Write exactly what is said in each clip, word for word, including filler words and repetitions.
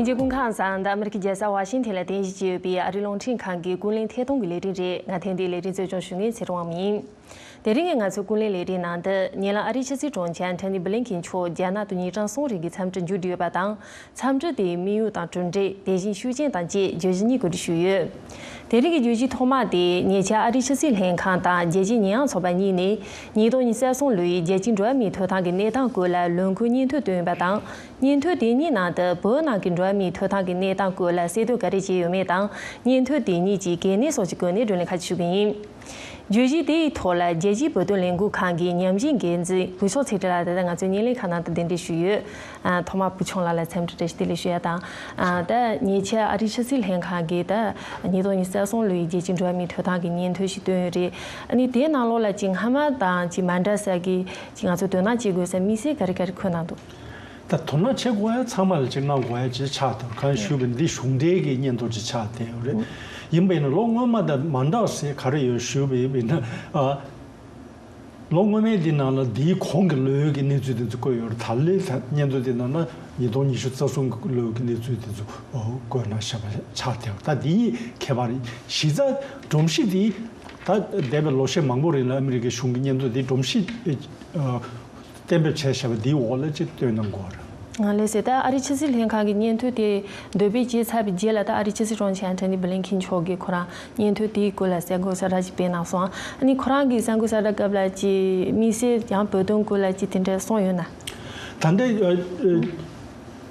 ལྷན་རྒྱས་སྐུ་ཁམས་བཟང་། འདི་ཨ་མི་རི་ཀའི་རྒྱལ་ས་ཝ་ཤིང་ཐན་ལ་རྟེན་གཞི་བྱས་ཡོད་པའི་ཨ་རིའི་རླུང་འཕྲིན་ཁང་གི་ཀུན་གླེང་ཐད་གཏོང་གི་ལས་རིམ་རེད། ང་ཐེངས་འདིའི་ལས་རིམ་གཙོ་སྐྱོང་ཞུ་མཁན་ཚེ་རིང་དབང་མོ་ཡིན། དེ་རིང་གི་ང་ཚོའི་ཀུན་གླེང་ལས་རིམ་ནང་དུ་ཉེ་ལམ་ཨ་རིའི་ཕྱི་སྲིད་དྲུང་ཆེ་ཨན་ཐོ་ནི་བྷི་ལིན་ཁིན་མཆོག་རྒྱ་ནག་ཏུ་ཉིན་གྲངས་གསུམ་རིང་གི་འཚམས་འདྲི་མཇུག་བསྒྲིལ་ཡོད་པ་དང་། འཚམས་འདྲི་དེའི་དམིགས་ཡུལ་དང་གྲུབ་འབྲས། དེ་བཞིན་ཤུགས་རྐྱེན་དང་བཅས་བརྗོད་གཞི་གཉིས་གོ་སྒྲིག་ཞུས་ཡོད། དེ་རིང་གི་བརྗོད་གཞི་ཐོག་མ་དེ་ཉེ་ཆར་ཨ་རིའི་ཕྱི་སྲིད་ལྷན་ཁང་དང་རྒྱལ་སྤྱིའི་ཉེས་ཡངས་ཚོགས་པ་གཉིས་ནས་ཉིས་སྟོང་ཉི་ཤུ་རྩ་གསུམ་ལོའི་རྒྱལ་སྤྱིའི་འགྲོ་བ་མིའི་ཐོབ་ཐང་གི་གནས་སྟངས་སྐོར་ལ་ལས་འགུལ་སྙན་ཐོ་བཏོན་ཡོད་པ་དང་། སྙན་ཐོ་དེ་གཉིས་ནང་དུ་བོད་ནང་གི་འགྲོ་བ་མིའི་ཐོབ་ཐང་གི་གནས་སྟངས་སྐོར་ལ་གསལ་སྟོན་ག་རེ་བྱས་ཡོད་མེད་དང་། སྙན་ཐོ་དེ་གཉིས་ཀྱི་གལ་གནད་སོགས་ཀྱི་སྐོར་ནས་བགྲོ་གླེང་ཁ་ཤས་ཞུ་གི་ཡིན། བརྗོད་གཞི་དེའི་ཐོག་ལ་རྒྱལ་སྤྱིའི་བོད་དོན་ལས་འགུལ་ཁང་གི་ཉམས་ཞིབ་འགན་འཛིན་བུ་ཆུང་ཚེ་བཀྲ་ལགས་དེ་ད་ང་ཚོའི་བརྙན་ལེན་ཁང་ནང་དུ་གདན་འདྲེན་ཞུས་ཡོད། ཨ། ཐོག་མར་བུ་ཆུང་ལགས་ལ་འཚམས་འདྲི་བཀྲ་ཤིས་བདེ་ལེགས་ཞུ་ཡ་དང་། ཨ། ད་ཉེ་ཆར་ཨ་རིའི་ཕྱི་སྲིད་ལྷན་ཁང་གིས་ད་ཉིས་སྟོང་ཉི་ཤུ་རྩ་གསུམ་ལོའི་རྒྱལ་སྤྱིའི་འགྲོ་བ་མིའི་ཐོབ་ཐང་གི་སྙན་ཐོ་ཞིག་བཏོན་ཡོད་རེད། ཨ་ནི་དེའི་ནང་ལོགས་ལ་ཅིག་སྔ་མ་དང་ཅིག་མ་འདྲ་ས་གི་ཅིག་ང་ཚོས་དོ་སྣང་བྱེད་དགོས་ས་དམིགས་བསལ་ག་རེ་ག་རེ་འཁོད་གནང་འདུག་ད་དོ་སྣང་བྱེད་དགོས་ཡ་ཚང་མ་ལ་ཅིག་གནང་དགོས་ཡ་ཅིག་ཆགས་བསྡད་ཡོད། གང་ཞུས་པ་འདི་གཞུང་འབྲེལ་གྱི་སྙན་ཐོ་ཅིག་ཆགས་བསྡད་ཡོད་རེད། ཡིན་པ་ཡིན་ན་ལོ་སྔོན་མ་དང་མ་འདྲ་ས་ག་རེ་ཡོད་ཞུས་པ་ཡིན་ན། ཨ། ལོ་སྔོན་མའི་འདི་ནང་ལ་འདིའི་གོང་གི་ལོའི་གི་གནས་ཚུལ་དེ་ཚོ་བཀོད་ཡོད་རེད། ད་ལོའི་ད་སྙན་ཐོ་དེ་ནང་ན་ཉིས་སྟོང་ཉི་ཤུ་རྩ་གསུམ་གི་ལོའི་གི་གནས་ཚུལ་དེ་ཚོ་བཀོད་གནང་བཞག་པ་ཆགས་བསྡད་ཡོད། ད་འདིའི་ཁྱད་པར་གཞི་རྩ་སྒྲོམ་གཞི་འདི་ད་འདས་པའི་ལོ་ཤས་མང་པོ་རིང་ལ་ཨ་མི་རི་ཀའི་གཞུང་གི་སྙན་ཐོ་འདི་སྒྲོམ་གཞི་གཏན་འབེབས་བྱས་བཞག་པ་འདིའི་འོག་ལ་ཅིག་བཏོན་གནང་དགོས་རེད། ང་ལས་ཟེར་ད་ཨ་རིའི་ཕྱི་སྲིད་ལྷན་ཁང་གི་སྙན་ཐོ་དེ་འདོན་སྤེལ་བྱས་ཚར་བའི་རྗེས་ལ། ད་ཨ་རིའི་ཕྱི་སྲིད་དྲུང་ཆེ་ཨན་ཐོ་ནི་བྷི་ལིན་ཁིན་མཆོག་གིས་ཁོ་རང་སྙན་ཐོ་དེའི་སྐོར་ལ་གསར་འགོད་གསལ་བསྒྲགས་ཅིག་སྤེལ་གནང་སོང་། ཨ་ནི་ཁོ་རང་གིས་གསར་འགོད་གསལ་བསྒྲགས་སྐབས་ལ་ཅིག་དམིགས་བསལ་ཡང་བོད་དོན་སྐོར་ལ་ཅིག་དེ་འདྲ་གསུངས་ཡོད་ན། ད་ལྟའི་ཨ་ཨ་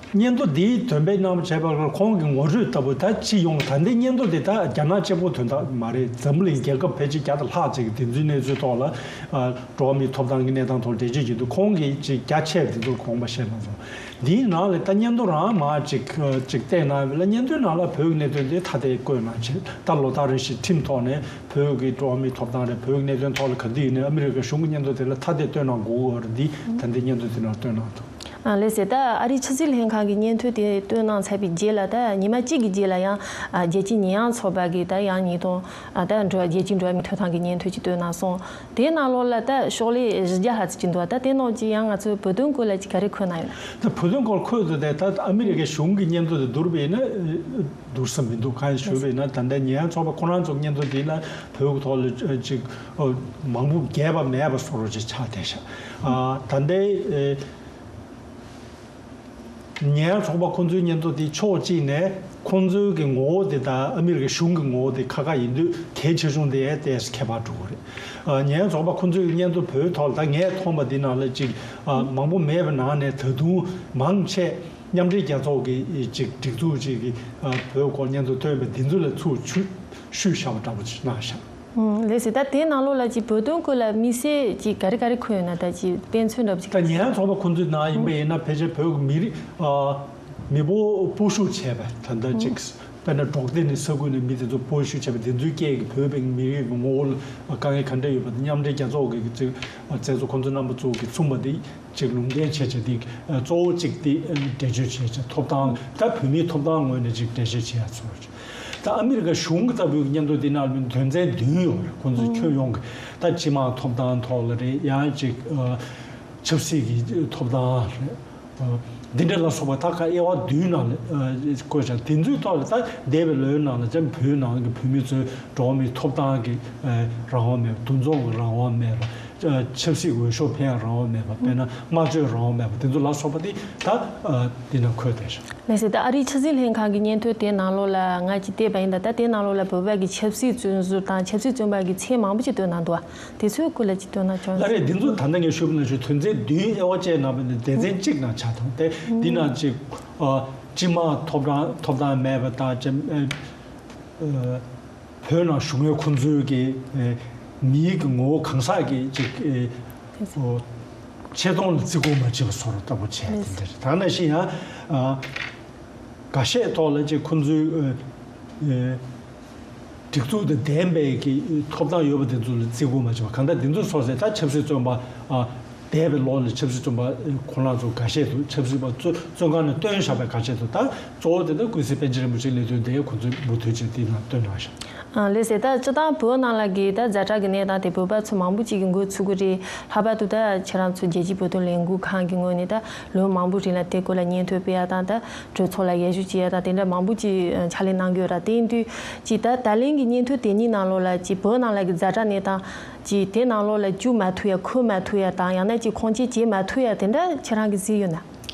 སྙན་ཐོ་འདིའི་འདོན་སྤེལ་གནང་བྱས་པ་ཁོང་གི་ངོ་སྤྲོད་ལྟ་བུ་ད་སྤྱི་ཡོངས་ད་ལྟའི་སྙན་ཐོ་འདི་ད་རྒྱ་ནག་གཅིག་པོ་དོན་དག་མ་རེད། འཛམ་བུ་གླིང་རྒྱལ་ཁབ་ཕལ་ཆེར་བརྒྱ་དང་ལྷག་ཅིག་གི་དེ་ཚོའི་གནས་ཚུལ་ཐོག་ལ་ཨ་འགྲོ་བ་མིའི་ཐོབ་ཐང་གི་གནས་སྟངས་ཐོག་འགྲེལ་བརྗོད་བྱེད་དུས་ཁོང་གིས་ཅིག་རྒྱ་ཆེར་དེ་ཚོར་དགོངས་པ་བཞེས་གནང་སོང་། འདིའི་ནང་ལ་ད་སྙན་ཐོ་རང་མར་ཅིག་ཅིག་བལྟས་གནང་བ་ལ་སྙན་ཐོའི་ནང་ལ་བོད་ཀྱི་གནད་དོན་དེ་ཐ་དད་བཀོད་གནང་བྱས། ད་ལོ་ལྟར་རེ་བཞིན་ཁྲིམས་ཐོག་ནས་བོད་ཀྱི་འགྲོ་བ་མིའི་ཐོབ་ཐང་རེད། བོད་ཀྱི་གནད་དོན་ཐོག་ལ་ག་དུས་ཡིན་ནའི་ཨ་མི་རི་ཀའི་གཞུང་གི་སྙན་ཐོ་དེ་ལ་ཐ་དད་བཏོན་གནང་དགོས་ཀྱི་ཡོད་རེད། འདི་ད་ལྟའི་སྙན་ཐོ་དེ་ནང་བཏོན་གནང་འདུག་ཨ་ལགས་སེ། ད་ཨ་རིའི་ཕྱི་སྲིད་ལྷན་ཁང་གི་སྙན་ཐོ་དེ་བཏོན་གནང་ཚར་བའི་རྗེས་ལ། ད་ཉི་མ་གཅིག་གི་རྗེས་ལ་ཡང་ཨ་རྒྱལ་སྤྱིའི་ཉེས་ཡངས་ཚོགས་པ་གིས་ད་ཡང་ཉིས་སྟོང་ཨ་ད་འགྲོ་རྒྱལ་སྤྱིའི་འགྲོ་བ་མིའི་ཐོབ་ཐང་གི་སྙན་ཐོ་ཅིག་བཏོན་གནང་སོང་། དེའི་ནང་ལོགས་ལ་ད་ཤོག་ལྷེ་བཞི་བརྒྱ་ལྷག་ཙམ་ཅིག་འདུག་ད་དེ་ནང་གི་ཡང་ང་ཚོའི་བོད་དོན་སྐོར་ལ་ཅིག་ག་རེ་འཁོད་གནང་ཡོད་ན། ད་བོད་དོན་སྐོར་འཁོད་འདུག་སྟེ། ད་ཨ་མི་རི་ཀའི་གཞུང་གི་སྙན་ཐོ་དེ་བསྡུར་བ་ཡིན་ན་བསྡུར་ས་མི་འདུག་གང་ཞུས་པ་ཡིན་ན་ད་ལྟའི་ཉེས་ཡངས་ཚོགས་པ་ཁོ་རང་ཚོ་སྙན་ཐོ་དེ་ལ་བོད་ཀྱི་ཐོག་ལ་ཅིག་མང་པོ་རྒྱས་པ་མེད་པ་བཟོ་འདྲ་ཅིག་ཆགས་བསྡད་ཤག་ཨ་ད་ལྟའི་ཉེས་ཡངས་ཚོགས་པ་ཁོང་ཚོའི་སྙན་ཐོ་དེ་ཕྱོགས་གཅིག་ནས་ཁོང་ཚོའི་གི་ངོ་བོ་དེ་དང་ཨ་མི་རི་ཀའི་གཞུང་གི་ངོ་བོ་དེ་ཁ་ཁ་ཡིན་དུས་གལ་ཆེ་ཆུང་དེ་ཡང་ཏོག་ཙམ་ཁྱད་པར་འགྲོ་གི་རེད། ཨ་ཉེས་ཡངས་ཚོགས་པ་ཁོང་ཚོའི་སྙན་ཐོ་བོད་ཐོག་ལ་ད་ངས་མཐོང་བ་འདི་ནང་ལ་ཅིག་ཨ་མང་པོ་མེད་པའི་ནང་ནས་ད་དུང་མང་ཆེ་མཉམ་འབྲེལ་རྒྱལ་ཚོགས་ཀྱི་ཅིག་སྒྲིག་འཛུགས་ཅིག་གིས་ཨ་བོད་སྐོར་སྙན་ཐོ་བཏོན་པ་འདི་ཚོ་ལ་ཚུར་ཞུ་ཞུས་བཞག་པ་འདྲ་པོ་ཅིག་གནང་ཤག་ཨང་། ལགས་སེ། ད་དེའི་ནང་ལོགས་ལ་ཅིག་བོད་དོན་སྐོར་ལ་དམིགས་བསལ་ཅིག་ག་རེ་ག་རེ་འཁོད་ཡོད་ན། ད་ཅིག་དཔེ་མཚོན་འདྲ་པོ་ཅིག་ད་ཉེས་ཡངས་ཚོགས་པ་ཁོང་ཚོའི་ནང་ཡིན་པ་ཡིན་ན་ཕལ་ཆེར་བོད་ཀྱི་མི་རིགས་ཨ་མི་འབོར་སྤོ་བཤུག་བྱས་པ་ད་ལྟ་ཅིག་དཔེར་ན་འབྲོག་སྡེ་ནས་ས་ཁུལ་ནས་མི་དེ་ཚོ་སྤོ་བཤུག་བྱས་པ་དེ་ཚོའི་སྐད་ཀྱི་བོད་པའི་མི་རིགས་ཀྱི་ངོ་བོ་ལ་དཀའ་ངལ་ག་འདྲ་ཡོད་པ་དེ་མཉམ་འབྲེལ་རྒྱལ་ཚོགས་ཀྱི་ཅིག་བཙན་བཟུང་ཁོང་ཚོ་རྣམ་པ་ཚོ་གིས་གསུངས་པ་དེ་ཅིག་ལུང་འདྲེན་བྱས་བྱས་དེ་གཙོ་བོ་གཅིག་དེ་འགྲེལ་བརྗོད་བྱས་བྱས་ཐོབ་ཐང་ད་བོད་མིའི་ཐོབ་ཐང་ངོས་ནས་ཅིག་འགྲེལ་བརྗོད་བྱས་ཡ་ཚོར། ད་ཨ་མི་རི་ཀ་གཞུང་གི་ལྟ་བུའི་སྙན་ཐོ་འདི་ནང་ལ་དོན་ཚན་བདུན་ཡོད་རེད། ཁོང་ཚོ་ཁྱོན་ཡོངས་ཀྱི་ད་སྤྱི་དམངས་ཐོབ་ཐང་ཐོག་ལ་རེད། ཡང་ཅིག་ཨ་ཆབ་སྲིད་ཀྱི་ཐོབ་ཐང་རེད། ཨ་འདི་འདྲ་ལ་སོགས་པ་ད་ཁ་དབྱེ་བ་བདུན་ནང་ལ་ཨ་བཀོད་བཞག་དེ་ཚོའི་ཐོག་ལ་ད་འདས་པའི་ལོའི་ནང་ལ་ཅང་བོད་ནང་གི་བོད་མི་ཚོའི་འགྲོ་བ་མིའི་ཐོབ་ཐང་གི་ཨ་རང་དབང་མེད་པ། འདུ་འཛོམས་ཀྱི་རང་དབང་མེད་པ། ཆབ་སྲིད་འོས་ཤོག་འཕེན་ཡག་རང་དབང་མེད་པ། དཔེར་ན་སྨྲ་བརྗོད་རང་དབང་མེད་པ། དེ་ཚོ་ལ་སོགས་པ་དེ་ད་ཨ་འདི་ན་འཁོད་བསྡད་ཤག་ལགས་སེ། ད་ཨ་རིའི་ཕྱི་སྲིད་ལྷན་ཁང་གི་སྙན་ཐོ་དེའི་ནང་ལོགས་ལ་ང་ཅིག་བལྟས་པ་ཡིན་ད། ད་དེའི་ནང་ལོགས་ལ་བོད་པ་གི་ཆབ་སྲིད་བཙོན་ཟུར་དང་ཆབ་སྲིད་བཙོན་པ་གི་མཚན་མང་པོ་ཅིག་བཏོན་གནང་འདུག་དེ་ཚོའི་སྐོར་ལ་ཅིག་བཏོན་གནང་ཆོག་ལགས་རེད། འདི་ཚོ་ད་ལྟ་ངས་ཞུས་པ་ནང་བཞིན་དོན་ཚན་བདུན་དབྱེ་བ་བཅས་གནང་བ་ནི་སྡེ་ཚན་གཅིག་ནང་ཆགས་དང་། དེ་འདི་ནང་ཅིག་ཨ་སྤྱི་དམངས་ཐོབ་ཐང་ཐོབ་ཐང་མེད་པ་དང་ཅིག་ཨ་ཨ། བོད་ནང་བཞུགས་མཁན་ཁོང་ཚོའི་གི་ཨེ་མིའི་གི་ངོ་བོ་གང་ཟག་གི་ཅིག་ཨེ་ཨོ་ཆེ་མཐོང་ལ་བརྩི་བཀུར་མ་བྱེད་པ་བཟོ་འདྲ་ལྟ་བུ་བྱས་དེ་འདྲ་རེད། ད་ནང་བཞིན་ཡང་ཨ་འགའ་ཤས་ཐོག་ལ་ཅིག་ཁོང་ཚོའི་ཨེ་ཨེ་སྒྲིག་འཛུགས་དང་ལྡན་པའི་གི་ཐོབ་ཐང་ཡོད་པ་དེ་ཚོ་ལ་བརྩི་བཀུར་མ་བྱེད་པ། གང་ལྟར་དེ་ཚོ་སོ་སོའི་ད་ཆབ་སྲིད་བཙོན་པ་ཨ་འདས་པའི་ལོ་ལ་ཆབ་སྲིད་བཙོན་པ་ཁོང་རྣམ་ཚོ་འགའ་ཤས་འདུག་ཆབ་སྲིད་པ་བཙོན་བཙོན་ཁང་ནས་བཏོན་བཞག་པའི་འགའ་ཤས་འདུག་ད་གཙོ་བོ་དེ་ད་ཀུན་གཟིགས་པཎ་ཆེན་རིན་པོ་ཆེའི་ལས་དོན་དེ་ཁོང་ཚོས་མུ་མཐུད་བྱས་དེའི་ནང་བཏོན་གནང་ཤག་ཨ་ལགས་སོ། ད་སྤྱིར་བཏང་བོད་ནང་ལ་གི་ད་ཛ་དྲག་གི་གནས་སྟངས་དེ་བོད་པ་ཚོ་མང་པོ་ཅིག་གི་མགོ་ཚོས་ཀྱི་རེད། ལྷག་པར་དུ་ད་ཁྱེད་རང་ཚོ་རྒྱལ་སྤྱིའི་བོད་དོན་ལས་འགུལ་ཁང་གི་ངོས་ནས་ད་ལོ་མང་པོ་རིང་ལ་དེ་སྐོར་ལ་སྙན་ཐོ་སྤེལ་ཡ་དང་ད་གྲོས་ཚོགས་ལ་ཡར་ཞུ་བྱེད་ཡ་དང་དེ་འདྲ་མང་པོ་ཅིག་ཕྱག་ལས་གནང་གི་ཡོད་ར། དེ་ཡིན་དུས་ཅིག་ད་ད་ལན་གྱི་སྙན་ཐོ་དེ་གཉིས་ནང་ལོགས་ལ་ཅིག་བོད་ནང་ལ་གི་ཛ་དྲག་གནས་སྟངས་ཅིག་དེ་ནང་ལོགས་ལ་བཅུག་མ་ཐུབ་ཡ་འཁོད་མ་ཐུབ་ཡ་དང་ཡང་ན་ཅིག་ཁུངས་སྐྱེལ་བྱེད་མ་ཐུབ་ཡ་དེ་འདྲ་ཁྱེད་རང་གིས་གཟིགས་ཡོད་ན།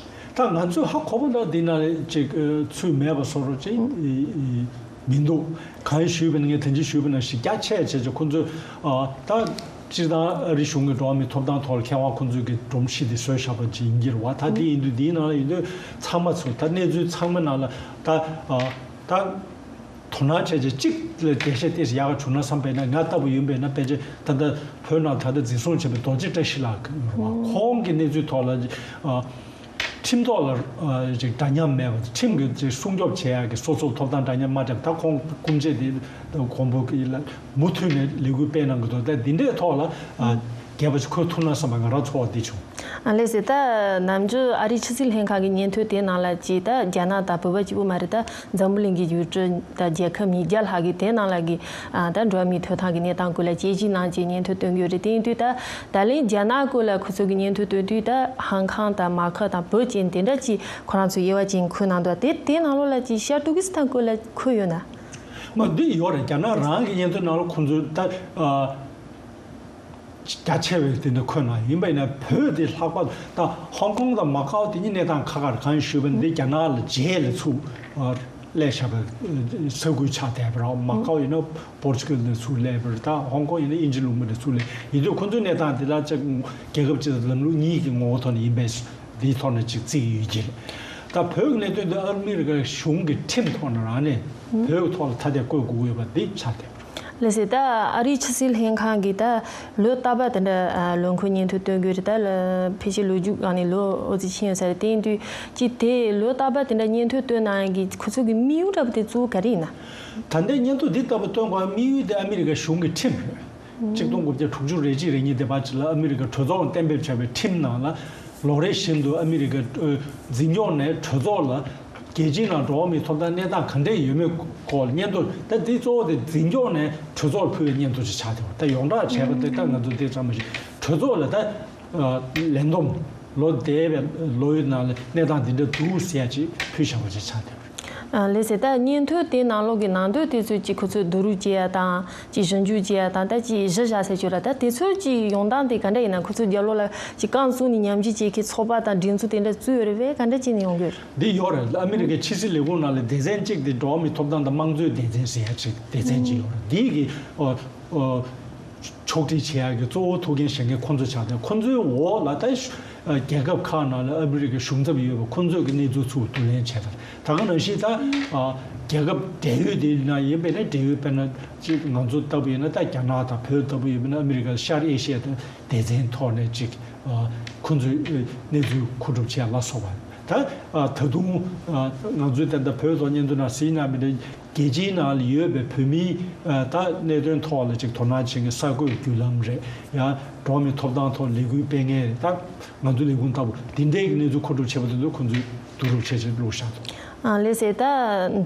ད་ང་ཚོས་ཧ་གོ་བ་འདྲ་འདི་ན་ཅིག་ཚུད་མེད་པ་བཟོ་འདྲ་ཅིག་མི་འདུག་གང་ཞུས་པ་ན་ངས་དེ་འདྲ་ཞུས་པ་ན་ཞིག་རྒྱ་ཆེ་ཆེ་ཆེ་ཁོ་ཚོས་ད་སྤྱིར་བཏང་ཨ་རི་གཞུང་གི་འགྲོ་བ་མིའི་ཐོབ་ཐང་ཐོག་ལ་མཁས་དབང་ཁོ་ཚོས་ཀྱི་སྒྲོམ་གཞི་དེ་བཟོས་བཞག་པ་ཅིག་ཡིན་གྱི་རེད་བ། ད་དེ་ཡིན་དུས་འདིའི་ནང་ལ་ཡིན་དུས་ཚང་མ་ཚོ་ད་གནས་ཚུལ་ཚང་མ་ནང་ལ་ད་ད། དོ་སྣང་བྱས་རྗེས་གཅིག་ལ་འགྲེལ་བཤད་ཏོག་ཙམ་ཡག་ག་བྱུང་ན་བསམ་པས་ན། ང་ལྟ་བུ་ཡིན་པས་ན་ཕལ་ཆེར་ད་ལྟ་བོད་ནང་ད་ལྟ་འཛིན་བཟུང་བྱས་པའི་རྡོ་རྗེ་བཀྲ་ཤིས་ལགས་ཡོད་རེད་བ། ཁོང་གི་གནས་ཚུལ་ཐོག་ལ་ཨ་ཁྲིམས་ཐོག་ལ་ཨ་ཅིག་འདྲ་མཉམ་མེད་པ། ཁྲིམས་ཀྱི་ཅིག་སྲུང་སྐྱོབ་བྱེད་ཡག་གི་སོ་སོར་ཐོབ་ཐང་འདྲ་མཉམ་མ་སྤྲད་པ། ད་ཁོང་སྐུ་མཆེད་དེ་དགོངས་པ་གི་ལ་མུ་མཐུད་ནས་ལས་འགུལ་སྤེལ་གནང་གི་འདུག་ད་འདི་འདྲའི་ཐོག་ལ་ཨ་རྒྱས་པ་ཞིག་འཁོད་ཐུབ་ན་བསམ་པ་ང་རང་ཚོར་བ་འདི་བྱུང་། ཨ་ལགས་སོ། ད་ནམ་རྒྱུན་ཨ་རིའི་ཕྱི་སྲིད་ལྷན་ཁང་གི་སྙན་ཐོ་དེ་ནང་ལ་ཅིག་ད་རྒྱ་ནག་དང་བོད་པ་གཅིག་པུ་མ་རེད། ད་འཛམ་བུ་གླིང་གི་ཡུལ་གྲུ་ད་རྒྱལ་ཁབ་ཉིས་བརྒྱ་ལྷག་གི་དེ་ནང་ལ་གི་ཨ་ད་འགྲོ་བ་མིའི་ཐོབ་ཐང་གི་གནས་སྟངས་སྐོར་ལ་དཔྱད་ཞིབ་གནང་བྱས་སྙན་ཐོ་བཏོན་གྱི་ཡོད་རེད། དེ་ཡིན་དུས་ད་ད་ལན་རྒྱ་ནག་སྐོར་ལ་ཁོ་ཚོ་གི་སྙན་ཐོ་བཏོན་དུས་ད་ཧང་ཁང་དང་མ་ཁ་དང་བོད་ཅན་དེ་འདྲ་ཅིག་ཁོ་རང་ཚོ་དབྱེ་བ་ཅན་འཁོད་གནང་འདུག་དེ་དེ་ནང་ལོགས་ལ་ཅིག་ཤར་ཏུར་ཀི་སི་ཐན་སྐོར་ལ་འཁོད་ཡོད་ན། མ་འདི་ཡོད་རེད། རྒྱ་ནག་རང་གི་སྙན་ཐོ་ནང་ལ་ཁོ་ཚོས་ད་ཨ། རྒྱ་ཆེ་བའི་དེ་འདྲ་འཁོད་ན་ཡིན་པ་ཡིན་ན། བོད་དེ་ལྷག་པར་ད་ཧོང་ཀོང་དང་མ་ཀའོ་དེ་གཉིས་གནས་སྟངས་ཁག་ཁག་རེད། གང་ཞུས་པ་འདི་རྒྱ་ནག་ལ་རྗེས་ལ་ཚུར་སླེབས་བཞག་པའི་ས་ཁུལ་ཆགས་བསྡད་པ་རེད། མ་ཀའོ་ཡིན་ན་པོར་ཅུ་གལ་ནས་ཚུར་སླེབས་པ་རེད། ད་ཧོང་ཀོང་ཡིན་ན་དབྱིན་ཇི་ལུང་པ་ནས་ཚུར་སླེབས་ཡིན་དུས་ཁོ་ཚོའི་གནས་སྟངས་དེ་ལ་ཅིག་རྒྱལ་ཁབ་ཅིག་ལམ་ལུགས་གཉིས་ཀྱི་ངོ་བོ་ཐོག་ནས་ཡིན་པས་འདིའི་ཐོག་ནས་ཅིག་བརྩི་གི་ཡོད་ཀྱི་རེད། ད་བོད་ཀྱི་གནད་དོན་འདི་ཨ་མི་རི་ཀ་གཞུང་གི་ཁྲིམས་ཐོག་ནས་རང་ནས་བོད་ཀྱི་ཐོག་ལ་ཐ་དད་བཀོད་དགོས་ཀྱི་ཡོད་པ་འདི་ཆགས་བསྡད་པ་རེད། ལགས་སོ། ད་ཨ་རིའི་ཕྱི་སྲིད་ལྷན་ཁང་གིས་ད་ལོ་རྟག་པར་དེ་འདྲ་ཨ་ལོ་འཁོར་སྙན་ཐོ་བཏོན་གྱི་རེད། ད་ལ་ཕལ་ཆེར་ལོ་རྒྱུས་སྒང་ནས་ལོ་ཨོ་ཙི་ཕྱིན་ཡོད་ས་རེད། དེ་ཡིན་དུས་ཅིག་དེ་ལོ་རྟག་པར་དེ་འདྲ་སྙན་ཐོ་བཏོན་གནང་ཡག་གི་ཁོ་ཚོ་གི་དམིགས་ཡུལ་འདྲ་པོ་དེ་གཙོ་བོ་ག་རེ་ཡིན་ན། ད་ལྟའི་སྙན་ཐོ་འདི་ལྟ་བུ་བཏོན་དགོས་པའི་དམིགས་ཡུལ་དེ་ཨ་མི་རི་ཀ་གཞུང་གི་ཁྲིམས་རེད། གཅིག་སྟོང་དགུ་བརྒྱ་དྲུག་ཅུ་རེ་གཅིག་རེ་གཉིས་དེ་བར་ཅིག་ལ་ཨ་མི་རི་ཀ་གྲོས་ཚོགས་གཏན་འབེབས་བྱས་པའི་ཁྲིམས་ནང་ལ་ལོ་རེ་བཞིན་དུ་ཨ་མི་རི་ཀ་ཨ་འཛིན་སྐྱོང་ནས་གྲོས་ཚོགས་ལ་རྒྱལ་སྤྱིའི་ནང་འགྲོ་བ་མིའི་ཐོབ་ཐང་གནས་སྟངས་ག་འདྲས་ཡོད་མེད་སྐོར་ལ་སྙན་ཐོ། ད་འདི་གཙོ་བོ་དེ་འཛིན་སྐྱོང་ནས་གྲོས་ཚོགས་ལ་ཕུལ་བའི་སྙན་ཐོ་ཞིག་ཆགས་བསྡད་པ། ད་ཡོངས་གྲགས་བྱས་པ་དེ་ད་ང་ཚོ་དེ་ཙམ་མ་ཞིག་གྲོས་ཚོགས་ལ་ད་ཨ་ལས་བསྡོམས་ལོ་འདས་པའི་ལོ་ཡི་ནང་ལ་གནས་སྟངས་འདི་འདྲ་འདུག་ཟེར་ཡ་ཅིག་ཕུལ་བཞག་པ་ཅིག་ཆགས་བསྡད་པ་རེད། ཨ་ལགས་སོ། ད་སྙན་ཐོ་དེ་ནང་ལོགས་ཀྱི་ནང་དོན་དེ་ཚོ་ཅིག་ཁོ་ཚོས་བསྡུ་རུབ་བྱེད་ཡ་དང་ཅིག་ཞིབ་འཇུག་བྱེད་ཡ་དང་ད་ཅིག་གཞི་བཞག་ས་ཅིག་ཡོད་ར། ད་དེ་ཚོ་ཅིག་ཡོང་སྟངས་དེ་ག་འདྲ་ཡིན་ན། ཁོ་ཚོ་རྒྱབ་ལོགས་ལ་ཅིག་རྐང་བཙུགས་ནས་ཉམས་ཞིབ་བྱེད་མཁན་ཚོགས་པ་དང་སྒྲིག་འཛུགས་དེ་འདྲ་བཙུགས་ཡོད་རེད་པས། ག་འདྲ་བྱས་ནས་ཡོང་གི་ཡོད་རེད། འདི་ཡོད་རེད། ཨ་མི་རི་ཀའི་ཕྱི་སྲིད་ལས་ཁུངས་ནང་ལ་སྡེ་ཚན་གཅིག་དེ་འགྲོ་བ་མིའི་ཐོབ་ཐང་དང་དམངས་གཙོའི་སྡེ་ཚན་ཟེར་ཡ་ཅིག་སྡེ་ཚན་ཅིག་ཡོད་རེད། འདི་གི་ཨོ་ཨོ་ཕྱོགས་སྒྲིག་བྱེད་ཡག་གི་གཙོ་བོ་ཐུགས་འགན་བཞེས་མཁན་ཁོང་ཚོ་ཆགས་ཏེ། ཁོང་ཚོའི་འོག་ལ་ད་ཨ་རྒྱལ་ཁབ་ཁག་ནང་ལ་ཨ་མི་རི་ཀའི་གཞུང་ཚབ་ཡོད་པ་ཁོང་ཚོས་ཀྱི་གནས་ཚུལ་ཚུར་བསྡུ་ལེན་བྱས་པ་རེད། ད་ག་ནང་བཞིན་ད་ཨ་རྒྱལ་ཁབ་འབྲེལ་ཡོད་དེ་ན་ཡིན་པས་ན། འབྲེལ་ཡོད་དཔེར་ན་ཅིག་ང་ཚོ་ལྟ་བུ་ཡིན་ན་ད་རྒྱ་ནག་དང་བོད་ལྟ་བུ་ཡིན་པས་ན་ཨ་མི་རི་ཀ་ཤར་ཨེ་ཤི་ཡ་དང་སྡེ་ཚན་ཐོག་ནས་ཅིག་ཨ་ཁོང་ཚོས་ཨ་གནས་ཚུལ་མཁོ་སྒྲུབ་བྱས་ལ་སོགས་པ། ད་ཨ་ད་དུང་ཨ་ང་ཚོས་ད་ལྟ་བོད་ཐོག་སྙན་ཐོ་ནང་གཟིགས་ན་མི་འདྲ། རྒྱལ་སྤྱིའི་ནང་ལ་ཡོད་པའི་བོད་མིའི་ཨ་ད་གནད་དོན་ཐོག་ལ་ཅིག་དོ་སྣང་བྱེད་མཁན་གསར་འགོད་བརྒྱུད་ལམ་རེད། ཡང་འགྲོ་བ་མིའི་ཐོབ་ཐང་ཐོག་ལས་འགུལ་སྤེལ་མཁན་རེད། ད་ང་ཚོ་ལས་ཁུངས་ལྟ་བུ་འདི་འདྲའི་གི་གནས་ཚུལ་མཁོ་སྒྲུབ་བྱས་པ་དེ་ཚོ་ཁོང་ཚོས་བསྡུ་རུབ་བྱས་བྱས་བླུགས་བཞག་འདུག་ཨ་ལགས་སོ། ད་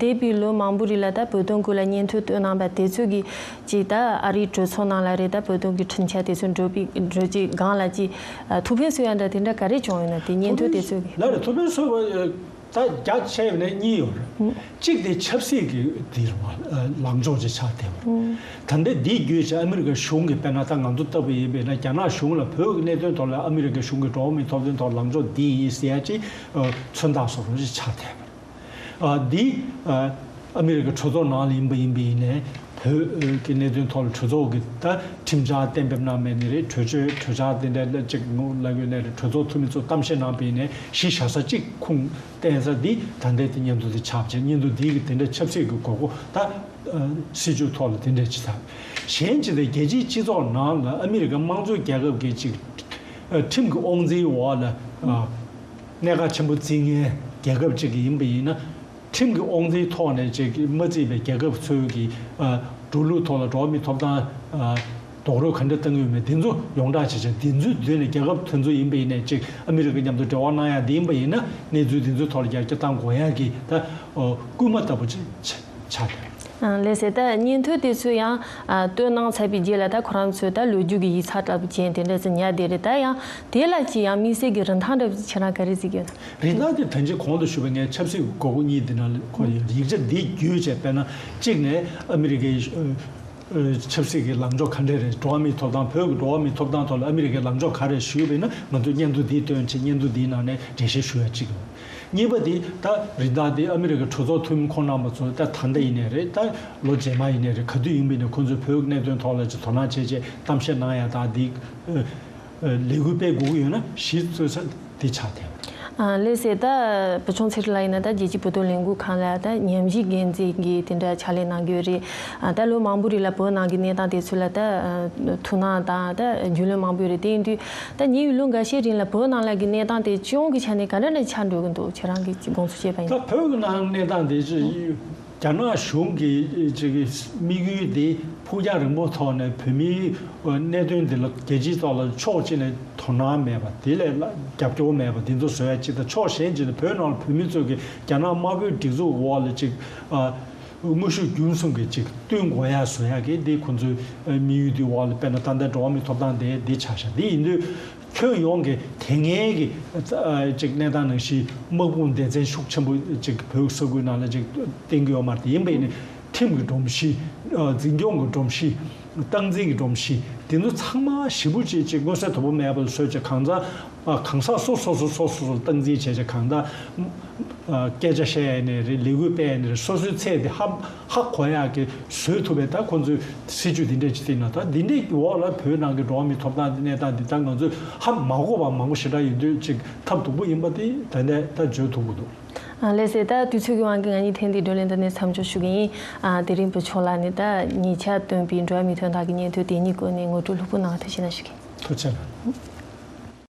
འདས་པའི་ལོ་མང་པོ་རིང་ལ་ད་བོད་དོན་སྐོར་ལ་སྙན་ཐོ་བཏོན་གནང་པ་དེ་ཚོ་གི་ཅིག་ད་ཨ་རིའི་གྲོས་ཚོགས་ནང་ལ་རེད། ད་བོད་དོན་གྱི་ཁྲིམས་འཆར་དེ་ཚོ་འགྲོ་པའི་འགྲོ་ཅིག་སྒང་ལ་ཅིག་ཨ་ཐུགས་ཕན་གསོས་ཡ་འདྲ་དེ་འདྲ་ག་རེ་བྱུང་ཡོད་ན། དེ་སྙན་ཐོ་དེ་ཚོ་གི། ལགས་རེད། ཐུགས་ཕན་གསོས་པ་ད་རྒྱ་ཆེ་བ་ནས་གཉིས་ཡོད་རེད། གཅིག་དེ་ཆབ་སྲིད་ཀྱི་འདི་རེད་བ། ལངས་ཕྱོགས་ཅིག་ཆགས་བསྡད་པ་རེད། ད་ལྟ་འདི་བརྒྱུད་བྱས་ཨ་མི་རི་ཀ་གཞུང་གིས་དཔེར་ན་ད་ང་ཚོ་ལྟ་བུ་ཡིན་པས་ན་རྒྱ་ནག་གཞུང་ལ་བོད་ཀྱི་གནད་དོན་ཐོག་ལ་ཨ་མི་རི་ཀ་གཞུང་གི་འགྲོ་བ་མིའི་ཐོབ་ཐང་ཐོག་ལངས་ཕྱོགས་འདི་ཡིན་ཟེར་ཡ་ཅིག་མཚོན་རྟགས་བཟོ་འདྲ་ཅིག་ཆགས་བསྡད་པ་རེད། ཨ་འདི་ཨ་ཨ་མི་རི་ཀ་གྲོས་ཚོགས་ནང་ལ་ཡིན་པ་ཡིན་པ་ཡིན་ནའི་བོད་ཀྱི་གནད་དོན་ཐོག་ལ་གྲོས་ཚོགས་ཀྱི་ད་ཁྲིམས་འཆར་གཏན་འབེབས་གནང་མེད་ནི་རེད། གྲོས་ཆོད་གྲོས་འཆར་དེ་འདྲ་ཅིག་ངོ་ལབ་ཡོད་ནའི་རེད། གྲོས་ཚོགས་འཐུས་མི་ཚོ་གཏམ་བཤད་གནང་པ་ཡིན་ནའི་གཞི་བཞག་ས་གཅིག་ཁུངས་བསྟན་ས་འདི་ད་ལྟའི་དེ་སྙན་ཐོ་དེ་ཆགས་བྱས། སྙན་ཐོ་འདི་གི་དེ་འདྲ་ཆབ་སྲིད་ཀྱི་དགོས་མཁོ་ད་ཨ་སྲིད་བྱུས་ཐོག་ལ་དེ་འདྲ་ཅིག་ད་གཞན་ཅིག་ད་རྒྱལ་སྤྱིའི་སྤྱི་ཚོགས་ནང་ལ་ཨ་མི་རི་ཀ་དམངས་གཙོའི་རྒྱལ་ཁབ་ཀྱི་ཅིག་ཨ་ཁྲིམས་ཀྱི་དབང་འཛིན་འོག་ལ་ཨ་གནད་འགག་ཆེན་པོ་བརྩི་མཁན་རྒྱལ་ཁབ་ཅིག་ཡིན་པ་ཡིན་ན། ཁྲིམས་ཀྱི་དབང་འཛིན་ཐོག་ནས་ཅིག་མ་བརྩིས་པའི་རྒྱལ་ཁབ་ཚོའི་གི་ཨ་འགྲོ་ལུགས་ཐོག་ལ་འགྲོ་བ་མིའི་ཐོབ་ཐང་ཨ་རྡོག་རོལ་ག་འདྲ་བཏང་གི་ཡོད་མེད་འདི་ཚོ་ཡོངས་གྲགས་བྱས་བྱས། འདི་ཚོའི་མདུན་ནས་རྒྱལ་ཁབ་དེ་ཚོ་ཡིན་པ་ཡིན་ནའི་ཅིག་ཨ་མི་རི་ཀ་མཉམ་དུ་འབྲེལ་བ་གནང་ཡ་འདི་ཡིན་པ་ཡིན་ན་གནས་ཚུལ་འདི་ཚོའི་ཐོག་ལ་ཡར་རྒྱས་གཏང་དགོས་ཡ་གི་ད་ཨོ་སྐུལ་མ་ལྟ་བུ་ཅིག་ཆགས་ཆགས་ཏེ། ལགས་སེ། ད་སྙན་ཐོ་དེ་ཚོ་ཡང་བཏོན་གནང་ཚར་བའི་རྗེས་ལ། ད་ཁོ་རང་ཚོས་ད་ལོ་རྒྱུས་ཀྱི་ཡིག་ཚགས་འདྲ་པོ་ཅན་དེ་འདྲ་ཚོ་ཉར་བསྡད་རེད། ད་ཡང་དེ་ལ་ཅི་ཡང་དམིགས་བསལ་གྱི་རིན་ཐང་འདྲ་པོ་ཅིག་ཁྱེད་རང་ག་རེ་གཟིགས་ཡོད་ན། རིན་ཐང་དེ་ད་ཅི་གོང་དུ་ཞུས་པ་ངས་ཆབ་སྲིད་ཀྱི་མགོ་སྐོར་གཉིས་དེ་ནང་ལ་ཁོ་ཡིག་ཆ་འདི་བརྒྱུད་བྱས། དཔེར་ན་གཅིག་ནས་ཨ་མི་རི་ཀའི་ཆབ་སྲིད་ཀྱི་ལངས་ཕྱོགས་ག་འདྲས་རེད། འགྲོ་བ་མིའི་ཐོབ་ཐང་བོད་ཀྱི་འགྲོ་བ་མིའི་ཐོབ་ཐང་ཐོག་ལ་ཨ་མི་རི་ཀའི་ལངས་ཕྱོགས་ག་རེ་ཞུས་པ་ཡིན་ན། ང་ཚོས་སྙན་ཐོ་འདི་བཏོན་བྱས། སྙན་ཐོ་འདིའི་ནང་ནས་འགྲེལ་བཤད་ཞུ་ཡ་གཅིག་ཡོད། གཉིས་པ་དེ་ད་རིན་ཐང་དེ་ཨ་མི་རི་ཀའི་གྲོས་ཚོགས་འཐུས་མི་ཁོང་རྣམ་པ་ཚོ་ད་ད་ལྟ་ཡིན་ནའི་རེད། ད་ལོ་རྗེས་མ་ཡིན་ནའི་རེད། ག་དུས་ཡིན་པ་ཡིན་ནའི་ཁོང་ཚོས་བོད་ཀྱི་གནད་དོན་ཐོག་ལ་ཅིག་དོ་སྣང་བྱས་བྱས་གཏམ་བཤད་གནང་ཡ་དང་། དེ་ལས་འགུལ་སྤེལ་དགོས་ཀྱི་ཡོད་ན་གཞི་རྩ་ས་དེ་ཆགས་བསྡད་པ་རེད། ལགས་སེ། ད་བུ་ཆུང་ཚེ་རིང་ལགས་ཡིན་ན་ད་རྒྱལ་སྤྱིའི་བོད་དོན་ལས་འགུལ་ཁང་ལ་ད་ཉམས་ཞིབ་འགན་འཛིན་གྱི་དེ་འདྲ་ཕྱག་ལས་གནང་གི་ཡོད་རེད། ད་ལོ་མང་པོ་རིང་ལ་བོད་ནང་གི་གནས་སྟངས་དེ་ཚོ་ལ་ད་ཐུགས་སྣང་དང་ད་རྒྱུས་ལོན་མང་པོ་ཡོད་རེད། དེ་ཡིན་དུས་ད་ཉེ་བའི་ལོ་འགའ་ཤས་རིང་ལ་བོད་ནང་ལ་གི་གནས་སྟངས་དེ་སྤྱི་ཡོངས་ཀྱི་ཆ་ནས་ག་འདྲ་འདྲ་ཆགས་འགྲོ་གི་འདུག་ཁྱེད་རང་གིས་དགོངས་ཚུལ་བཤད་པ་ཡིན་ན། ད་བོད་ཀྱི་ནང་གནས་སྟངས་དེ་ཅི། རྒྱ་ནག་གཞུང་གི་ཅིག་དམིགས་ཡུལ་དེ་ཕུགས་རྒྱང་རིང་པོ་ཐོག་ནས་བོད་མིའི་གནད་དོན་དེ་ལ་རྒྱལ་སྤྱིའི་ཐོག་ལ་ཕྱོགས་གཅིག་ནས་དོ་སྣང་མེད་པ། དེ་ལས་རྒྱབ་སྐྱོར་མེད་པ་དེ་ཚོ་བཟོ་ཡ་གཅིག་དང་། ཕྱོགས་གཞན་གཅིག་ནས་བོད་ནང་ལ་བོད་མི་ཚོ་གི་རྒྱ་ནག་དམར་པོའི་སྒྲིག་འཛུགས་འོག་ལ་ཅིག་དངོས་ཤུགས་རྒྱུན་གསུམ་གྱི་ཅིག་བསྟུན་དགོས་ཡ་བཟོ་ཡ་གི་དེ་ཁོང་ཚོའི་དམིགས་ཡུལ་དེ་འོག་ལ། དཔེར་ན་ད་ལྟ་འགྲོ་བ་མིའི་ཐོབ་ཐང་དེ་འདི་ཆགས་ཤག་དེ་ཡིན་དུས། ཁྱོན་ཡོངས་ཀྱི་དེ་སྔའི་གི་ཨ་ཅིག་གནས་སྟངས་ནང་བཞིན་དམག་དཔུང་སྡེ་ཚན་ཤུགས་ཆེན་པོ་ཅིག་བོད་ས་ཁུལ་ནང་ལ་ཅིག་བཏིང་གི་ཡོད་མ་རེད། ཡིན་པས་ནི་ཁྲིམས་ཀྱི་སྒྲོམ་གཞི། ཨ་འཛིན་སྐྱོང་གི་སྒྲོམ་གཞི། སྟངས་འཛིན་གྱི་སྒྲོམ་གཞི་དེ་ཚོ་ཚང་མ་ཞེ་པོ་ཅིག་ཅིག་མངོན་གསལ་དོད་པོ་མེད་པ་བཟོས་བྱས། གང་ཟག་ཨ་གང་ཟག་སོ་སོ་སོ་སོ་སོ་སོ་སྟངས་འཛིན་བྱས་བྱས། གང་ལྟར་ཨ་སྐད་ཆ་བཤད་ཡ་ནས་རེད། ལས་འགུལ་སྤེལ་ཡ་ནས་རེད། སོ་སོའི་ཚད་དེ་ཧ་ཧ་གོ་ཡག་གི་བཟོས་ཐུབ་པའི་ད་ཁོང་ཚོས་སྲིད་ཇུས་འདི་འདྲས་ཅིག་བཏིང་ན། ད་འདི་འདྲས་ཀྱི་འོག་ལ་བོད་ནང་གི་འགྲོ་བ་མིའི་ཐོབ་ཐང་གནས་སྟངས་འདི་ད་ང་ཚོས་ཧ་མ་གོ་བ་མང་པོ་ཞེ་དྲག་ཡོད་དུས་ཅིག་ཐབས་སྡུག་པོ་ཡིན་པ་དེ་ད་ནས་ད་བརྗོད་ཐུབ་ཀྱི་འདུག་ཨ་ལགས་སེ། ད་དུས་ཚོད་ཀྱི་དབང་གིས་ང་གཉིས་ཐེངས་འདིའི་བགྲོ་གླེང་འདི་ནས་མཚམས་འཇོག་ཞུ་གི་ཡིན། ཨ་དེ་རིང་བུ་ཆུང་ལགས་ནས་ད་ཉེ་ཆར་བཏོན་པའི་འགྲོ་བ་མིའི་ཐོབ་ཐང་གི་སྙན་ཐོ་དེ་ཉིད་སྐོར་ནས་ངོ་སྤྲོད་ལྷུག་པོ་གནང་བ་ཐུགས་རྗེ་གནང་ཞུ་གི་ཡིན། ཐུགས་རྗེ་གནང་།